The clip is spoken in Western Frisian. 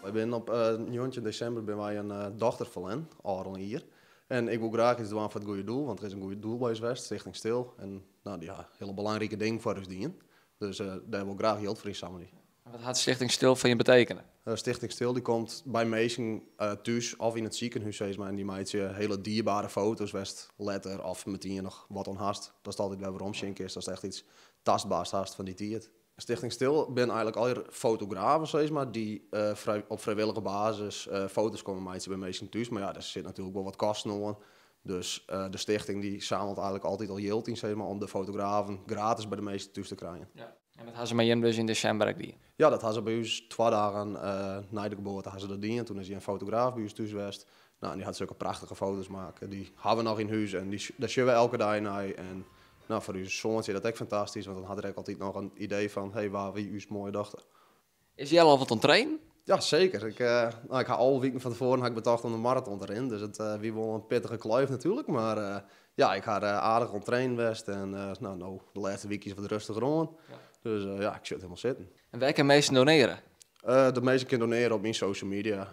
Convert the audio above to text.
Wy binne op 19 desimber binne wy in dochter ferlern, ôfrûne jier. En ik wol graach iets dwaan foar it goede doel, want der is in goede doel by ús west, Stichting Stil. En nou, dy ha hiele belangrike dingen foar ús dien. Dus dêr wol ik graach jild foar ynsammelje. Wat hat Stichting Stil foar jim betekene? Stichting Stil dy komt by minsken thús of yn it sikehûs, sis mar, en dy meitsje hiele dierbere foto's wêr'tst letter of metien noch wat oan hast. Datst altyd wer werom sjen kinst, datst echt iets tastbaars hast fan dy tiid. Stichting Stil binne eigentlik allegear fotografen, sis mar, dy't op frijwillige basis foto's komme meitsje by minsken thús. Mar ja, dêr sit natuerlik wol wat kosten oan. Dus de stichting dy samelt eigentlik altyd al jild yn, sis mar, om de fotografen gratis by de minsken thús te krijen. Ja. En dat ha se mei jim dus yn desimber ek dien? Ja, dat ha se by ús 2 dagen nei de geboarte ha se dat dien. Toen is der in fotograaf by ús thús west. Nou, en dy hat sulke prachtige foto's makke. Dy ha we noch yn hûs en dêr sjogge we elke dei nei. En nou, foar ús soantsje is dat ek fantastysk, want dan hat er ek altyd noch in idee fan: hé, wa wie ús moaie dochter? Is Jelle al wat oan it trainen? Ja, seker. Nou, ik ha alle wiken fan tefoaren ha ik betocht om de maraton te rinnen. Dus it wie wol in pittige kluif natuerlik. Mar ja, ik ha aardich oan it trainen west. En nou, no, de lêste wike wat rêstiger oan. Dus ja, ik sit hielendal sitten. En wêr kinne minsken donearje? De minsken kinne donearje op myn social media.